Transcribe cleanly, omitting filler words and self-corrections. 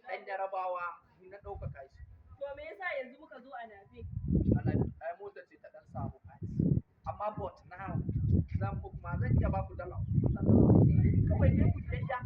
Ɗan Yarabawa, ni na ɗaukaka shi. To me yasa yanzu muka zo a nafe? Ai mota ce ta ɗan samu faci. Amma but now zan muku ma, zan iya ba ku dala. Kawai dai ku biyayya.